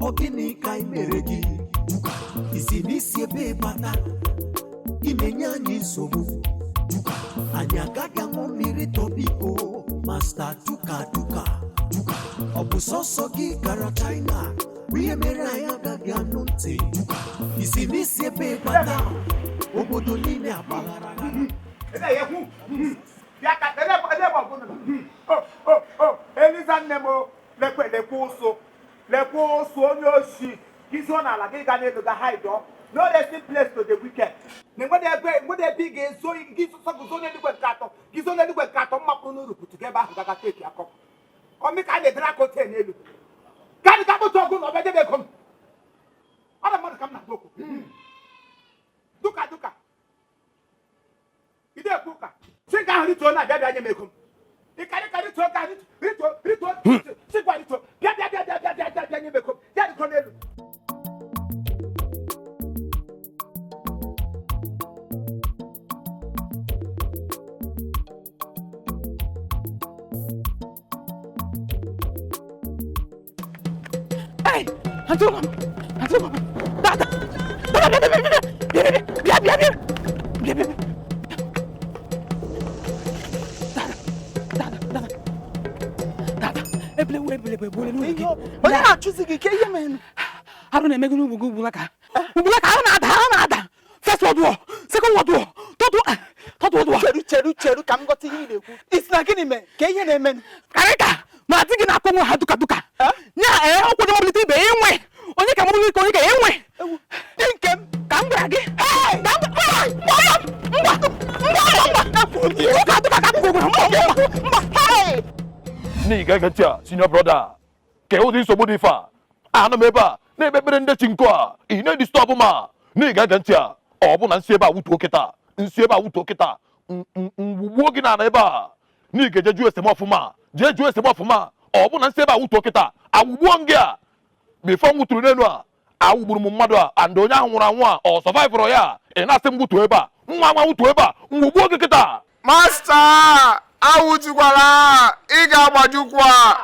Ọ gịnị ka anyị mere gị? Isi n'isi ebe bata, ị na-enye anyị nsogbu. Anyị agaghị aṅụ mmiri tọbiko. Master Duka Duka Duka, ọ bụ sọsọ gị gara China bụ ihe mere anyị agaghị anụ ntị. Isi n'isi ebe bata, obodo niile agbaghara. Eliza nne m, lekwe lekwe ụsụ, lekwe ụsụ onye oshi gị zuo n'ala gị ga n'elu ga hide. No resting place to the wicked. Na enwere ebe, enwere ebe ị ga-ezo gị sọsọ guzo n'eluigwe nke atọ gị zo n'eluigwe nke atọ mmapụrụ n'uru pụtụ gị ebe ahụ gaga teki akọ ọmị ka a na-edere aka ote n'elu ka anyị ga kpụta ọgụ na ọbịa debe ego m. Ọ na mmadụ ka m na-agwa okwu. Duka duka, ide ekwu ụka si nga ahụ rituo na-abịa bịa nye m ego m. Ịkarịka rituo ka rituo rituo si gwa rituo bịa bịa bịa bịa bịa bịa bịa bịa nye m ego m ya rituo n'elu. Hey, Auntie Mama, Auntie Mama, Dada, Dada, bịa bịa bịa bịa bịa bịa bịa bịa bịa. Dada, Dada, Dada, Dada, ebule ebule ebule ebule n'ụlọ gị. Onye na-achụzi gị ke ihe mere? Arụ na-eme gị n'ugwu gị ugbulaka. Ugbulaka arụ na-ada, arụ na-ada. First world war, second world war, third war, third world war. Cheru cheru cheru ka m ghọta ihe ị na-ekwu. Isi na gịnị mere? Ka ihe na-eme? Karịka ma di gị na-akpọ nwe ha duka duka. Nya ee ọkwụ dị mọbilite ibe enwe. Onye ka mọbilite onye ka enwe. Di nke m. Ka m gwara gị. Ka m ngwa ngwa ngwa ngwa. Duka duka ka m gwara ngwa ngwa ngwa. N'ihi ga-ege ntị a, senior brother, ka ụdị nsogbu dị ife a anọ m ebe a na-ekpe ekpere ndị chi nkụ a ị na-edistọbụ ma n'ihi ga-ege ntị a ọ bụ na nsi ebe a wutuo kịta, nsi ebe a wutuo kịta, ngwugbuo gị n'ala ebe a n'ihi ga-eje jụọ esem ọfụma, jee jụọ esem ọfụma. Ọ bụ na nsi ebe a wutuo kịta awụgbuo m gị a bifo m wuturu n'elu a awụgburu m mmadụ a and onye ahụ nwụrụ anwụ a ọ sọvaịvụrụ ya. Ị na-asị m wutuo ebe a nwa nwa wutuo ebe a ngwugbuo gị kịta. Masta, awụjukwala, ị ga-agbajukwa.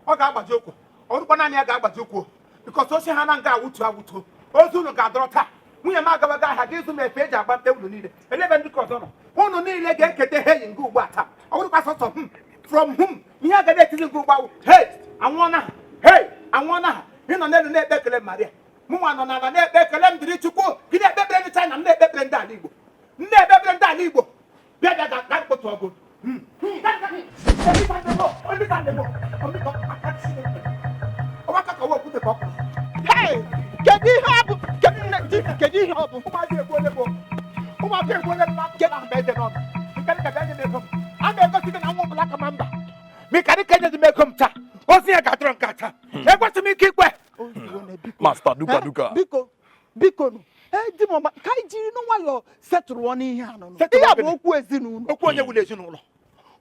Ọ ga-agbaji okwu, ọ bụrụkwa naanị ya ga-agbaji okwu bikọs oche ha na nga awụtu awụtu ozu unu ga-adọrọ taa. Nwunye m agabaga ahịa ga ịzụ m efe eji agba mkpe. Unu niile elebe ndị ka ọzọ nọ, unu niile ga-eketa heyi nga ugbu a taa. Ọ bụrụkwa sọsọ hmm from whom ihe a ga na-etiri gị ugbu hei anwụọna ha, hei anwụọna ha. Ị nọ n'elu na-ekpe ekele Maria, mụnwa nọ n'ala na-ekpe ekele m dịrị Chukwu. Gị na-ekpe ekpere ndị China, m na-ekpe ekpere ndị ala Igbo, m na-ekpe ekpere ndị ala Igbo. Bịa bịa ga mkpụtụ ọgụ. Hey, kedu ihe ọ bụ? Kedu ihe ọ bụ? Ụmụazị egbuole m, ụmụazị egbuole m. Akụkọ ahụ eze n'ọnụ nke ka bịa nye m ego m. A na-egosi gị na nwa ọbụla ka ma mba mịkarị ka enye m ego m taa. Ozi ya ga-adọrọ nke taa, ekwesị m ike ikwe. Master Duka Duka. Biko biko nụ. Ee, di m ọma, ka anyị jiri nwayọọ setụrụ ọnụ ihe a nọ. Ihe a bụ okwu ezinụlọ. Okwu onye wụlụ ezinụlọ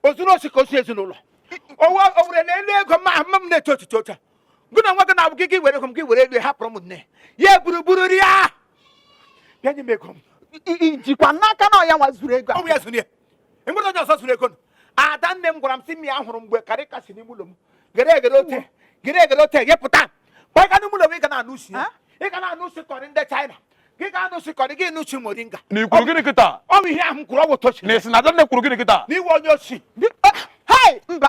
ozuru osi ka osi ezinụlọ o were n'elu ego m ahụ m na-eto otito otu a. Gị na nwa gị na-abụ gị gị were ego m gị were elu hapụrụ m nne ya gburugburu ria bịa nye m ego m. Ijikwa n'aka na ọ ya nwa zuru ego a? Ọ bụ ya zuru ya, enwere onye ọzọ zuru ego nụ. Ada nne m gwara m sị m ya hụrụ mgbe karịka si n'ime ụlọ m gere egere ote gere egere ote gị pụta gbaga n'ime ụlọ m. Ị ga na-anụ usi ya, ị ga na-anụ usi kọrị ndị China, gị ga-anụ usi kọrị gị nụ usi moringa. Na i kwuru gịnị kịta? Ọ bụ ihe ahụ m kwuru, ọ bụ tochi. Na esi na Adanne kwuru gịnị kịta? N'iwe onye osi. Hey, mba,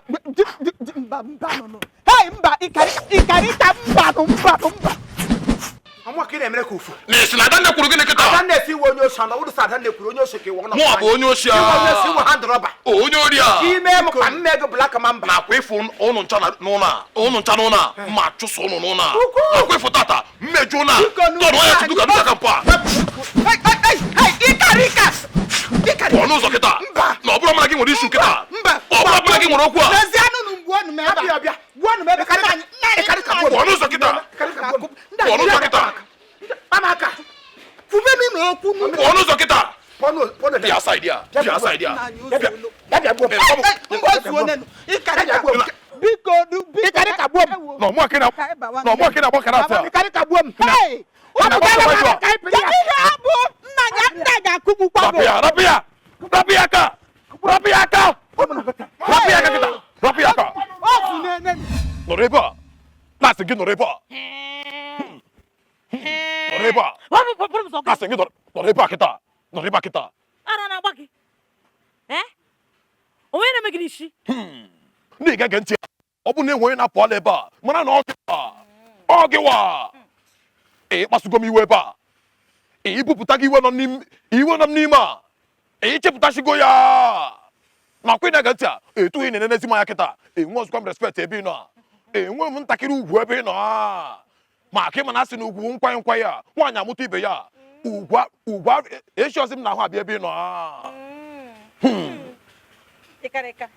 mba, mba, nụ, nụ. Hey, mba, ịkarịka mba, nụ, mba, nụ, mba. Ọmụ ka ị na-emere ka ufu. Na esi na Adanne kwuru gịnị kịta? Adanne si iwe onye osi anọ wụrụ sị Adanne kwuru onye osi ka iwe ọnọ. Mụ bụ onye osi a. Iwe onye osi iwe hand rọba. Onye ori a. Ime m ka m mee gị black mamba. Nakwa ịfụ ụnụ ncha n'ụlọ a, ụnụ ncha n'ụlọ a, ma chụso ụnụ n'ụlọ a. Nakwa ịfụ tata, mmeju ụlọ a. Tọrọ ya tutu ka duka ka mpụ a. Hey, hey, hey, ịkarịka. Ịkarịka. Pụọ n'ụzọ kịta. Mba. Na ọ bụrụ mana gị nwere ishu kịta. Mba. Ọ bụrụ mana gị nwere okwu a. N'ezianụ nụ, gbuonụ m ebe a. Abịa, Gbuonụ m ebe a. Nna anyị, Pụọ n'ụzọ kịta. Pụọ n'ụzọ kịta. Mama aka. Kwubenu n'okwu nụ. Pụọ n'ụzọ kịta. Pịa side ya, pịa side ya. Ya bịa gbuo m. Mba otu onye nụ. Ịkarịka biko du biko. Ịkarịka gbuo m. Na ọmụ akị na na ọmụ akị na-agba karate a. Ịkarịka gbuo m. Hey! Ị na-agba karate a. Kedu ihe ọ bụ nna ya nna ga-akụgbukwa Rapụ gị? ya, rapụ ya. Rapụ ya aka. Rapụ ya aka. Rapụ ya aka kịta. Rapụ ya aka. Otu na-ene. Nọrọ ebe a. Na-asị gị nọrọ ebe a. Nọrọ ebe a. Na-asị gị nọrọ ebe a kịta. Nọrọ ebe a kịta. Ara na-agba gị. Eh? Onwe na-eme gị n'isi. Ndị ga-ege ntị ọ bụ na enwe onye na-apụ ala ebe a mara na ọ gị wa ọ gị wa ị kpasugo m iwe ebe a ị bupụta gị iwe nọ n'ime iwe nọ m n'ime a ị chepụtashigo ya nakwa ị na-ege ntị a etu ị na-enenezi m anya kịta enwe ọzụkwa m respect ebe ị nọ a enwe m ntakịrị ugwu ebe ị nọ a ma ka ị ma na asị na ugwu nkwanye nkwa ya nwaanyị amụta ibe ya ugwu ugwu echi ọzọ m na-ahụ abịa ebe ị nọ a. Ịkarịka.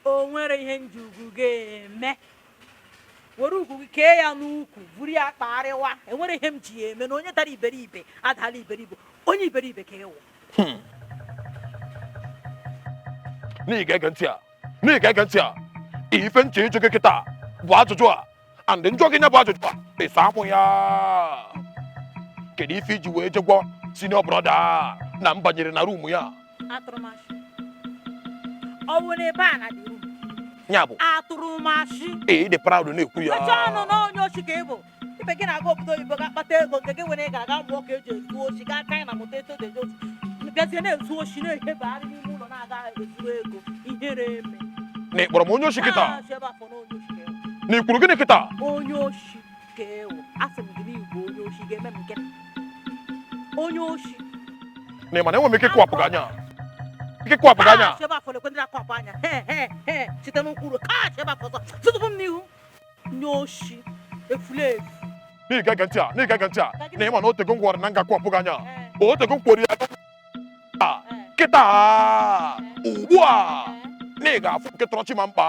O nwere ihe nji ugwu ga-eme. Were ugwu gị kee ya n'ukwu, buru ya kpagharịwa. Enwere ihe m ji ya eme na onye dara iberibe adala iberibe. Onye iberibe ka ịwụ. N'ihi ga-ege ntị a, n'ihi ga-ege ntị a, ife nche ịjụ gị kịta bụ ajụjụ a and njọ gị nya bụ ajụjụ a ịsa amụ ya. Kedu ife iji wee jegwọ senior brother na m banyere na room ya? Atụrụ m ashị. Ọ wụ n'ebe a na dị room. Ya bụ Atụrụ m ashị. Ị dị proud na-ekwu ya. Mechie ọnụ na onye oshi ka ị bụ. Ibe gị na-aga obodo oyibo ga-akpata ego nke gị were ga-aga mụọ ka eji ezu oshi gaa China mụta etu eji ezu oshi. Bịazie na-ezu oshi na-ehebegharị n'ime ụlọ na-aga ezuru ego. Ihere eme. Na ị kpọrọ m onye oshi kịta? Ah, si ebe afọ na onye oshi ka ịwụ. Na ị kwuru gịnị kịta? Onye oshi ka ịwụ. Asị m gị na igwe onye oshi ga-eme m gịnị? Onye oshi. Na ị ma na enwere m ike ịkụwapụ gị anya? Ike ịkụwapụ gị anya? Ah, si ebe afọ lekwe ndị na-akụwapụ anya. He he he site n'ụkwụ ruo. Ah, si ebe afọ ọzọ. Tụtụpụ m n'ihu. Onye oshi. Efulefu. N'ihi ga-ege ntị a, n'ihi ga-ege ntị a, na ị ma na otego m gwara na m ga-akụwapụ gị anya. Otego m kwuru ya kịta ugbu a na ị ga-afụ nke tọrọ chi ma mkpa.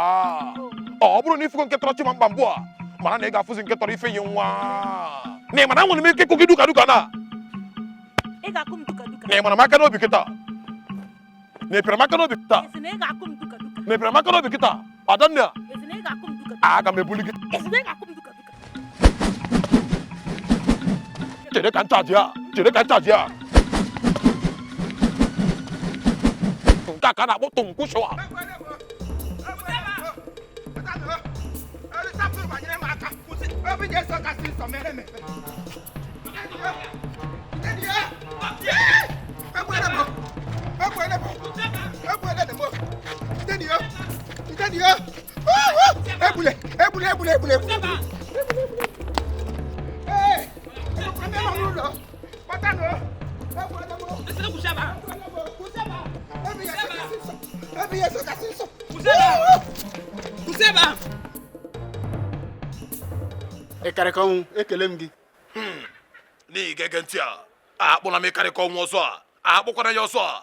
Ọ bụrụ na ịfụgo nke tọrọ chi ma mkpa mbụ a, mara na ị ga-afụzi nke tọrọ ife yi nwa. Na ị ma na enwere m ike ịkụ gị duka duka na. Ị ga-akụ m duka duka. Na ị mara m aka n'obi kịta. Na ị pịara m aka n'obi kịta. Ị sị na ị ga-akụ m duka duka. Na ị pịara m aka n'obi kịta. Adanne. Ị sị na ị ga-akụ m duka duka. Aga m ebuli gị. Ị sị na ị ga-akụ m duka duka. Chere ka nchaji a, chere ka nchaji a. Nke a ka a na-akpọ tụnkwụshụa. Ịkarịka ọnwụ, ekele m gị. N'ihi gege ntị a, akpụla m ịkarịka ọnwụ ọsọ a, akpụkwara ya ọsọ a.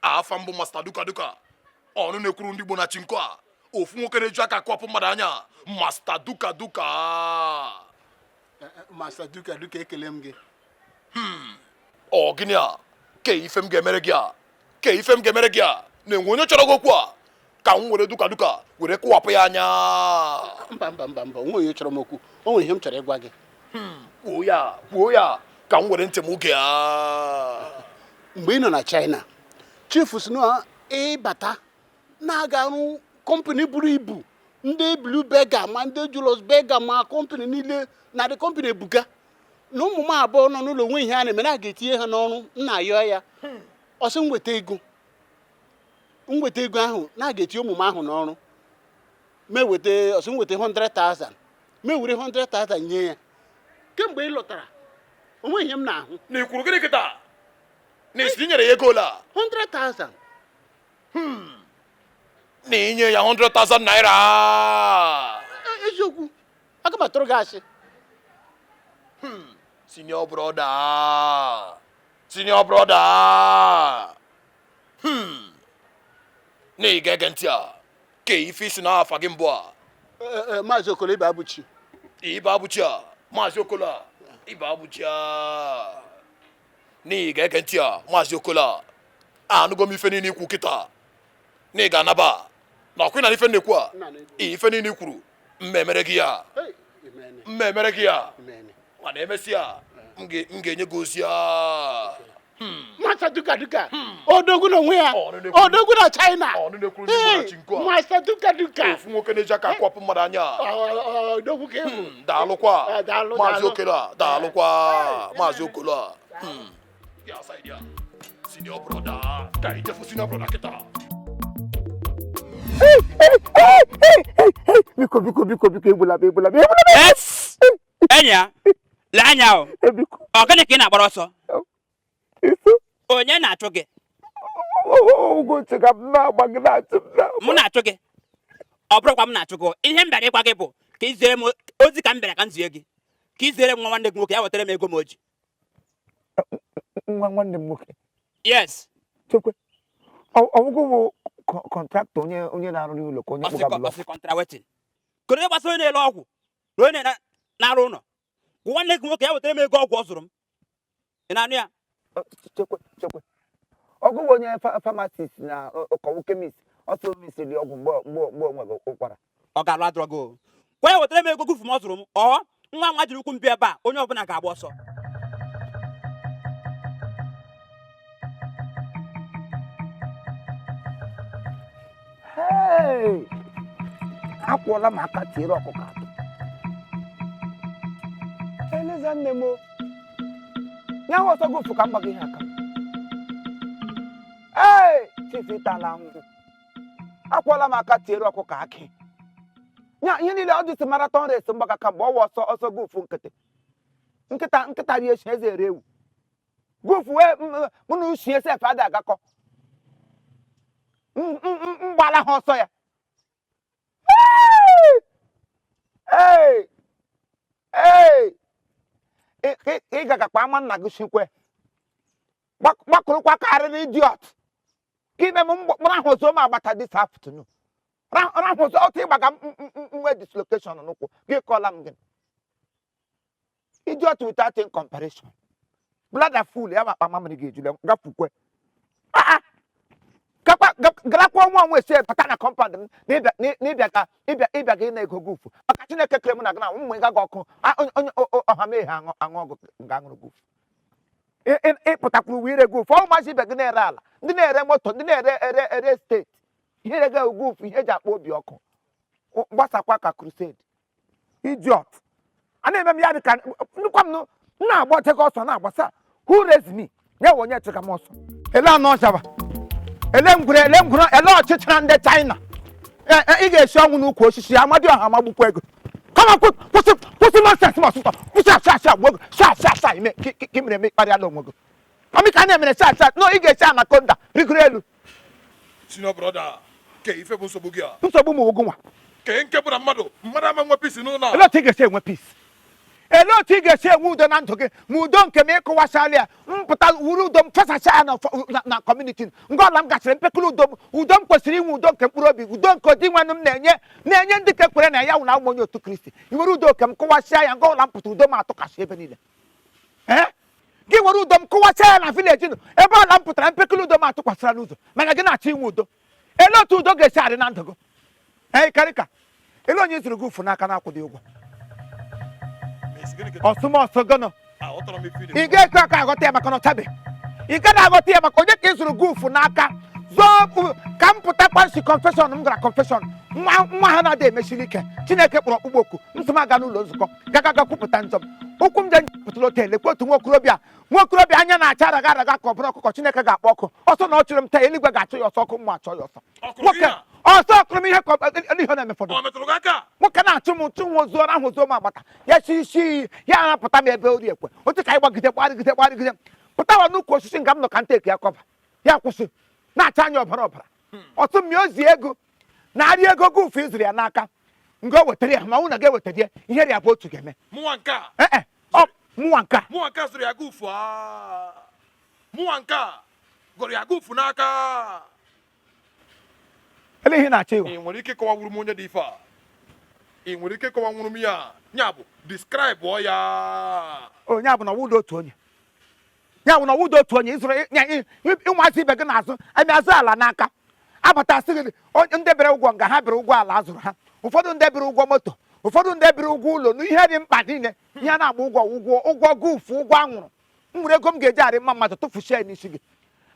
Afa mbụ Master Duka Duka, ọnụ na-ekwuru ndị Igbo na Chinko a, ofu nwoke na-eju aka akụwapụ mmadụ anya, Master Duka Duka. Master Duka Duka, ekele m gị. Ọ gịnị a? Ke ife m ga-emere gị a? Ke ife m ga-emere gị a? Na-enwe onye chọrọ gị okwu a? Ka m were Duka Duka were kụwapụ ya anya. Mba mba mba mba, onwe onye chọrọ m okwu. O nwere ihe m chọrọ ịgwa gị. Kwuo ya, kwuo ya, ka m were ntị m gee ya. Mgbe ị nọ na China, Chief si na ịbata na-aga arụ kọmpanị buru ibu, ndị Blue Beggar ma ndị Julius Berger ma kọmpanị niile na dị kọmpanị ebuga. Na ụmụ m abụọ nọ n'ụlọ onwe ihe a na-eme na a ga-etinye ha n'ọrụ, m na-ayọ ya. Ọ sị m weta ego. M weta ego ahụ na a ga-etinye ụmụ m ahụ n'ọrụ. M eweta, ọ sị m weta 100,000. M ewere 100,000 nye ya. Kemgbe ị lọtara, o nweghị ihe m na-ahụ. Na ị kwuru gịnị kịta? Na ị sị i nyere ya ego ole a? 100,000. Na inye ya 100,000 naira. Eziokwu, aga m atụrụ gị asị. Senior brother. Senior brother. Na ị ga-ege ntị a, ke ife isi na afa gị mbụ a. Maazị Okolo, Ibe Abụchi. Ibe Abụchi a, Maazị Okolo a, Ibe Abụchi a. N'ihi ga-ege ntị a, Maazị Okola, anụgo m ife niile ikwu kịta na ị ga-anaba na ọkwa na ife na-ekwu a, ife niile i kwuru mmemere gị ya, mmemere gị ya, mana emesịa m ga-enye gị ozi a. Master Duka Duka, odogwu n'onwe ya, odogwu na China. Master Duka Duka, ofu nwoke na-eji aka akwapụ mmadụ anya. Odogwu ka ewu. Daalụkwa Maazị Okola, daalụkwa Maazị Okola. Ya side ya senior brother, ka ije fụ senior brother kịta. Biko, biko, biko, biko, egbula m, egbula m, egbula m. Enyi ya, lee anya o. Ọ gịnị ka ị na-agbara ọsọ? Onye na-achụ gị? Ugochi ka m na-agba gị na-achụ m. M na-achụ gị? Ọ bụrụkwa m na-achụ gị. Ihe m bịara ịgwa gị bụ ka ị zere m ozi, ka m bịara ka m zie gị, ka ị zere m nwa nwanne gị nwoke, ya wetara m ego m o ji. Nwa nwanne m nwoke? Yes. Chekwe, ọgwụgwụ bụ contractor, onye na-arụ n'ụlọ ka onye kpụga block. Ọsị contract wetin? Kedu onye gbasara onye na-ele ọgwụ na onye na-arụ ụlọ? Gwa nwanne gị nwoke ya wetara m ego ọgwụ ọ zụrụ m. Ị na-anụ ya? Chekwe, chekwe, ọgwụgwụ onye pharmacist na ọkọwụ chemist, ọsọ mesiri ọgwụ mgbe mgbe mgbe o nwere ụkwara. Ọ ga-alụ adọrọ gị o. Gwa ya wetara m ego gufu m ọ zụrụ m. Ọ nwa nwa jiri ụkwụ m bịa ebe a, onye ọbụla ga-agba ọsọ. Hey! Akwụọla m aka tiere ọkụkọ atọ. Eleza nne m o. Ya hụ ọsọ gofu ka m gbago ihe aka. Ee, chief ịtala ahụhụ. Akwụọla m aka tiere ọkụkọ akị. Ya ihe niile ọ dịsị marathon race mgbaga ka mgbe ọwa ọsọ ọsọ gofu nkịtị. Nkịta nkịta rie echi eze ere ewu. Gofu wee mụ na ushi esef adị agakọ. Mgbala ha ọsọ ya. Ee! Ee! Ị gagakwa ama nna gị sikwe. Gbakụrụkwa karịrị idiot. Ka ime m rahụzọ m agbata this afternoon. Rahụzọ otu ịgbaga nwe dislocation n'ụkwụ. Gị kọọla m gị. Idiot without in comparison. Bladder full ya ma akpa mamịrị ga-ejule gafukwe. Ah ah! Garakwa nwa nwa esi bata na compound m n'ịbịa ka ịbịa ga ịna ego gufu maka Chineke kere mụ na gị na ụmụ ịga gị ọkụ onye ọha mee aṅụ aṅụ ọgụ nga aṅụrụ gufu. Ịpụtakwuru uwe ire gufu, ọ maazị ibe gị na-ere ala, ndị na-ere moto, ndị na-ere ere ere steeti, ihe ere gị gufu, ihe eji akpọ obi ọkụ gbasakwa ka crusade. Idiot. A na-eme m ya dị ka nnukwu m na-agba ọchịka ọsọ na-agbasa. Who raised me? Ya wụ onye chịka m ọsọ. Ele anụ ọchaba, ele ngwere, ele ngwere, ele ọchịchịra ndị China. Ị ga-esi ọnwụ n'ukwu osisi Amadioha amagbukwa ego. Kama kwụsị, kwụsị nonsense ma ọsụtọ, kwụsị asị asị agwa ego sha sha sha ime ka ị mere eme ịkparịala onwe gị. Ọmị ka a na-emere sha sha no, ị ga-esi anaconda rigoro elu. Senior brother, ke ife bụ nsogbu gị a? Nsogbu m ogu nwa. Ke nke bụ na mmadụ ama nwe peace n'ụlọ a? Elee otu ị ga-esi enwe peace? Elee otu ị ga-esi enwe udo na ndụ gị ma udo nke m ịkụwasịala ya mpụta wuru udo m fesasịa ya na community ngwa ọla m gachara mpekele udo m, udo m kwesịrị inwe, udo nke mkpụrụ obi, udo nke odi nwanne m na-enye na-enye ndị ka kwere na ya wụ na ụmụ onye otu Kristi. I were udo nke m kụwasịa ya ngwa ọla m pụtara, udo m atụkasị ebe niile. Ee, gị were udo m kụwasịa ya na village nụ ebe ọla m pụtara, mpekele udo m atụkwasịra n'ụzọ, mana gị na-achọ inwe udo. Elee otu udo ga-esi adị na ndụ gị? Ee, karịka ele onye zụrụ gị ụfụ n'aka na-akwụ dị ụgwọ ọsụmọsụ gịnụ? Ị ga-ekwe aka aghọta ya maka na ọ chabeghị. Ị gaghị aghọta ya maka onye ka ị zụrụ gị ụfụ n'aka zọọ ka m pụtakwa nsi confession m gara confession nwa nwa ha na-ada emesiri ike. Chineke kpọrọ ọkpụkpọ oku m sị m aga n'ụlọ nzukọ gaga ga kwupụta njọ m. Ụkwụ m je pụtara otu elekwa otu nwa okorobịa, nwa okorobịa anya na-acha araga araga ka ọ bụrụ ọkụkọ Chineke ga-akpọ ọkụ ọsọ na ọ chụrụ m taa, eluigwe ga-achụ ya ọsọ, ọkụ mmụọ achọ ya ọsọ. Nwoke ọsọ ọkụrụ m ihe ka ihe na-emefọdụ. Nwoke na-achụ m chụ m ozuo ahụ ozuo m agbata ya si isi ya arapụta m ebe ori ekwe otu ka anyị gbagide gbarịgide gbarịgide pụtawa n'ukwu osisi nga m nọ ka nteki ya kọva ya kwụsị na-acha anya ọbara ọbara ọtụ mmiri ozi ego narị ego gufu izuru ya n'aka nga o wetara ya ma nwụ na ga-ewetara ya ihe ya bụ otu ga-eme mụnwa nke a. Ee, ọ mụnwa nke a. Mụnwa nke a zụrụ ya gufu a. Mụnwa nke a gụrụ ya gufu n'aka. Ele ihe na-achọ ịghọ. Ị nwere ike ịkọwanwuru m onye dị ife a? Ị nwere ike ịkọwanwuru m ya? Ya bụ describe ọ ya. Onye a bụ na ọwụda otu onye. Ya wụ na ọwụdo otu onye ịzụrụ ụmụazị ibe gị na-azụ anyị azụ ala n'aka abata sị gị ndị bịara ụgwọ nga ha bịara ụgwọ ala azụrụ ha, ụfọdụ ndị bịara ụgwọ moto, ụfọdụ ndị bịara ụgwọ ụlọ na ihe dị mkpa niile, ihe a na-agba ụgwọ ụgwọ ụgwọ gufu ụgwọ anwụrụ. M nwere ego m ga-eji arị mma mmadụ tụfuchie ya n'isi gị.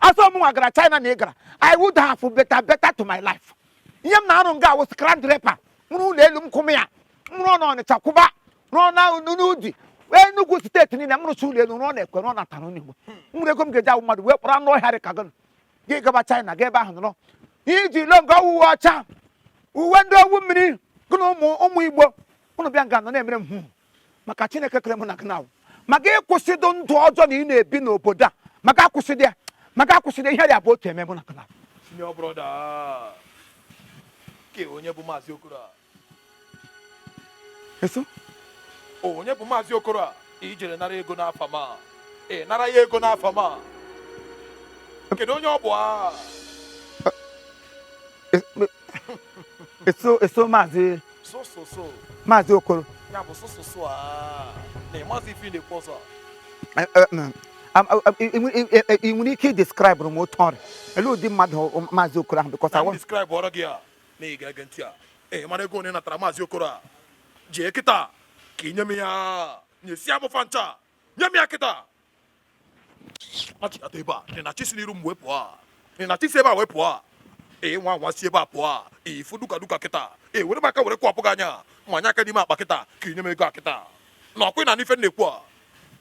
Asọ m nwa gara China na ị gara, I would have better better to my life. Ihe m na-arụ nga awụ skyscraper, nwụrụ ụlọ elu m kwụm ya, m rụọ na Ọnịcha kwụba, rụọ na n'Udi, Enugu steeti niile m rụcha ụlọ elu, rụọ na Ekwe, rụọ na Tarụnigbo. M nwere ego m ga-eji awụ mmadụ wee kpọrọ anụ ọhịa dị ka gị gị gaba China ga ebe ahụ nọrọ iji lo nga uwe ọcha, uwe ndị owu mmiri gị na ụmụ ụmụ Igbo ụnụ bịa nga nọ na-emere m hụ maka Chineke kere mụ na gị na awụ maka ịkwụsịdụ ndụ ọjọọ na ị na-ebi n'obodo a, maka akwụsịdị ya, maka akwụsịdị ihe ya bụ otu eme mụ na gị na awụ. Senior brother, ke onye bụ Maazị Okoro a? Eso? Onye bụ Maazị Okoro a ijere nara ego n'afa ma ị nara ya ego n'afa ma kedu onye ọ bụ a? Eso eso Maazị So so so. Maazị Okoro. Ya bụ so so so a na ịmazi ife ị na-ekwu ọzọ Ị nwere ike idescribe m otu ọrịa ele ụdị mmadụ Maazị Okoro ahụ because I na want describe ọrọ gị a na ị ga-ege ntị a ị mara ego onye natara Maazị Okoro a jee kịta ka ị nye m ya nyesia m fa ncha nye m ya kịta achịkata ebe a ị na-achị si n'iru m wee pụọ a ị na-achị si ebe a wee pụọ a ị nwa nwa si ebe a pụọ a ifu duka duka kịta ị were m aka were kwapụ gị anya manye aka n'ime akpa kịta ka ị nye m ego a kịta na ọkwa ị na n'ife m na-ekwu a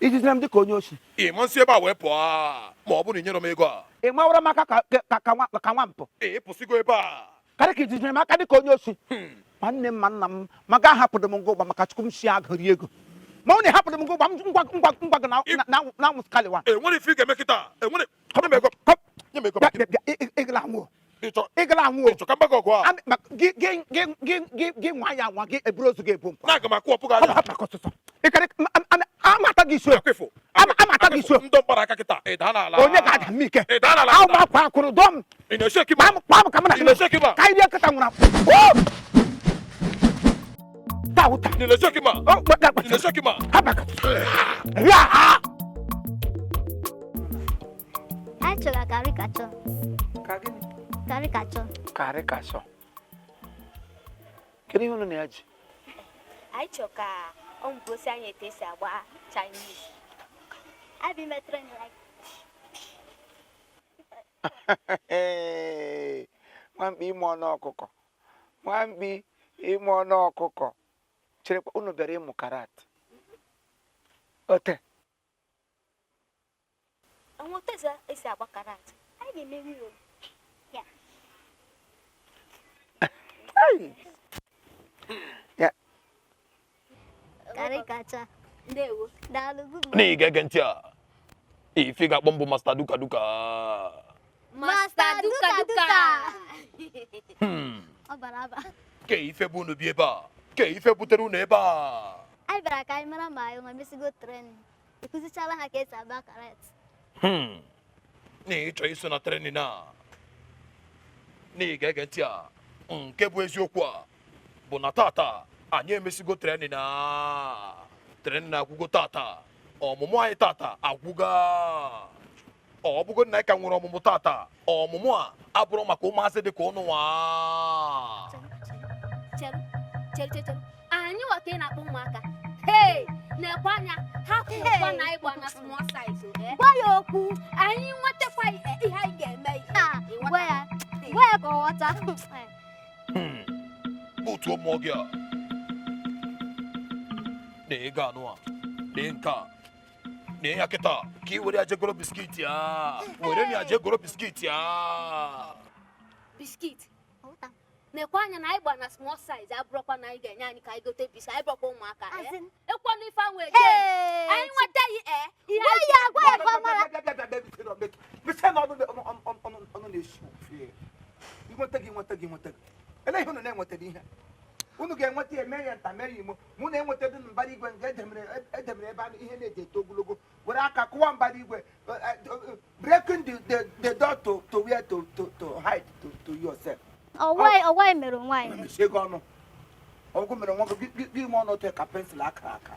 ijidere m dịka onye oshi. Ị ma nsi ebe a wee pụọ a ma ọ bụ na ị nyere m ego a ị mawara m aka ka ka ka nwa ka nwa mpụ ị pụsịgo ebe a karịa ka ijidere m aka dịka onye oshi. Ma nne m ma nna m maka ahapụrụ m ngwa ụgba maka Chukwu m si agụ rie ego ma ọ na-ehapụrụ m ngwa ụgba m ngwa ngwa ngwa gị na na na anwụsịkalịwa. Enwere ife ị ga-eme kịta enwere nye m ego nye m ego. Bịa bịa bịa, ịgala anwụ o. Ịchọ ịgala anwụ o. Ịchọ ka mgbago ọgụ a Gị gị gị gị gị gị nwa ya nwa gị eburu ozu gị ebu nkwa na aga m akwụpụ gị anya hapụ maka ọsụsọ ịkarị amata gị isi o. Akwịfụ Amata gị isi o. Ndọ mkpara aka kịta ị daa n'ala Onye ga-ada m ike ị daa n'ala ahụ m akwa akwụrụ dọọ m ị na-esheki ma kpaa m ka mụ na ị na-esheki ma ka anyị rie nkịta nwụrụ anwụ. Taa ụta. ị na-esheki ma Ọ, gba- gba- ị na-esheki ma hapụ aka. Ya, ha. Anyị chọrọ karikachọ. Karikachọ. Karikachọ. Kedu ihe unu na-eji? Anyị chọrọ ka ọ mgosi anyị etu esi agba Chinese. Anyị bụ ime training like Nwamkpi ime ọnụ ọkụkọ. Nwamkpi ime ọnụ ọkụkọ. Cherekwa unu bịara ịmụ karate. Ote. Onwe otu esi agba karate. Anyị ga-emeri o. Ya. Ya. Karikachọ. Ndewo. Daalụ, good na ị ga-ege ntị a ife ga-akpọ mbụ Master Duka Duka. Master Duka Duka. Ọ bara aba. Ke ife bụ unu bi ebe a ke ife butere unu ebe a. Anyị bịara ka anyị mara ma anyị nwe mesigo training. Ịkụzichala ha ka esi agba karate. Na ịchọ iso na training a na ị ga-ege ntị a nke bụ eziokwu a bụ na tata anyị emesigo training a training agwụgo tata ọmụmụ anyị tata agwụga ọ bụgo na anyị ka nwere ọmụmụ tata ọmụmụ a abụrụ maka ụmụazị dị ka ụnụ nwa. Chere chere chere chere anyị nwa ka ị na-akpọ ụmụaka. Hey, na-ekwe anya ha kwụkwa na ịgba na small size o, eh? Gwa ya okwu. Anyị nwetakwa ihe anyị ga-eme. Ha, gwa ya. Gwa ya ka ọ ghọta. Butuo mmụọ gị a na ego anụ a na nke a na ya kịta ka ị were ya jegoro biskiti a were ya jegoro biskiti a Biskit na-ekwe anya na anyị gba na small size abụrụkwa na anyị ga-enye anyị ka anyị gote biskit anyị bụrụkwa ụmụaka eh? As in- Ekwana ife ahụ ege Hey, anyị nweta ya eh, ihe Gwa anyị ya, gwa ya ka ọ mara. Mechie na ọnụ ọnụ na-esi ofe. Inweta gị nweta gị nweta gị. Ele ihe unu na-enwetara ihe. Unu ga-enweta ya mee ya nta mee ya imo. Mụ na-enweta dị mbara igwe nke edemere edemere ebe a ihe na-eji eto ogologo. Were aka kụwa mbara igwe. Breaking the door to where to hide to yourself. Ọwa mere onwe anyị. Mechie gị ọnụ. Ọgwụ mere nwa gị gị ime ọnụ otu ka pensụl akara aka.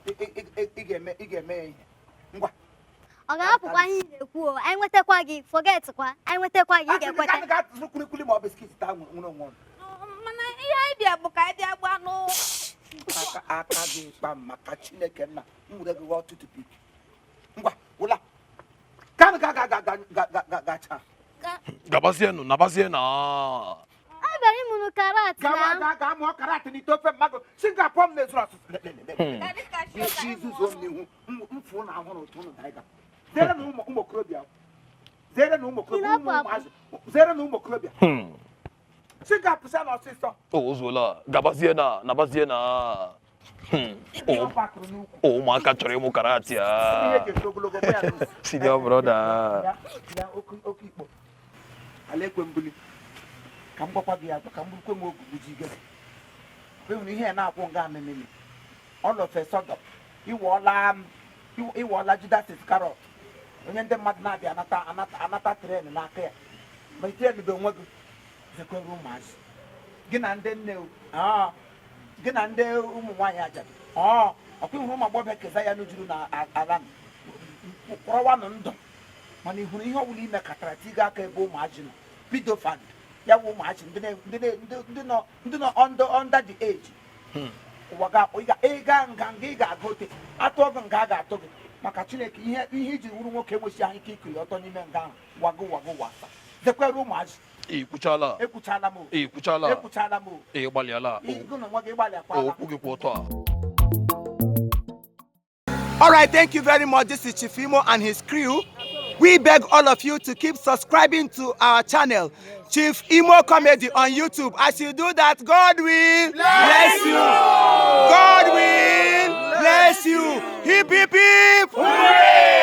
Ị ga-eme ị ga-eme ya ihe. Ngwa. Ọ ga-ahapụkwa ihe ị na-ekwu o. Anyị nwetakwa gị, forget kwa. Anyị nwetakwa gị, ị ga-ekweta. Asị gị gaa kwilikwili ma ọ biskit taa nwere onwe ọnụ. Mana ihe anyị bịa bụ ka anyị bịa gbaa nụ. Aka aka gị kpa maka Chineke nna m were gị ghọọ toothpick. Ngwa, wụla. Ka ga ga ga ga ga ga gacha. Gabazienụ, nabazie na. A bịara ịmụrụ karat Gawa na. ga ga mụọ karate n'ite ofe mmadụ. Singapore m na-ezuru asụsụ. Le, le, le, le. Ka Isi izuzu m n'ihu mfu na ahụrụ otu ụnụ na-aga. Zere na ụmụ ụmụ okorobịa. Zere na ụmụ okorobịa, ụmụ ụmụazị. Zere na ụmụ okorobịa. Singapore sị na ọsịsọ. O zuola, gabazie na, nabazie na. Ihe ọ gbakụrụ n'ukwu. Ụmụaka chọrọ ịmụ karate Ihe a. eji eto ogologo bụ ya n'ụzọ. Senior brother. Ya, ya, oke oke ikpo. Ala ekwe mbuli. Ka m gwakwa gị ya agwa, ka m burukwe m ogu gbuji gị. Ịhụrụ ihe a na-akwụ nga amịmịmị. All of a sudden, ịwọọla m ịwọọla Judas Iscariot. Onye ndị mmadụ na-abịa anata anata anata tren n'aka ya. Ma tren dị onwe gị zekwere ụmụazị. Gị na ndị nne o, ah, gị na ndị ụmụ nwaanyị ajadu. Ọ ọkwa ịhụrụ ụmụ agbọghọbịa keza ya n'ujuru na ala kwọrọwanụ ndụ mana ị hụrụ ihe ọbụla ime katara tiga aka ebe ụmụazị nọ pidofand ya bụ ụmụazị ndị na- ndị na- ndị- ndị nọ ndị nọ under the age ụwa ga ị ga nga nga ị ga-aga ote atụọ gị nga a ga-atụ gị maka Chineke ihe ihe iji wuru nwoke enwesi ahụ ike ikiri ọtọ n'ime nga ahụ wago wago wasa zekwere ụmụazị. Ikwuchala. Ekwuchala m o. Ikwuchala. Ekwuchala m o. Ị gbalịala. Ịgụ na nwa gị gbalịakwala. Okwu gị kwụ ọtọ a. All right, thank you very much. This is Chief Imo and his crew. We beg all of you to keep subscribing to our channel, Chief Imo Comedy on YouTube. As you do that, God will bless you. God will bless you. Hip, hip, hip. Hooray!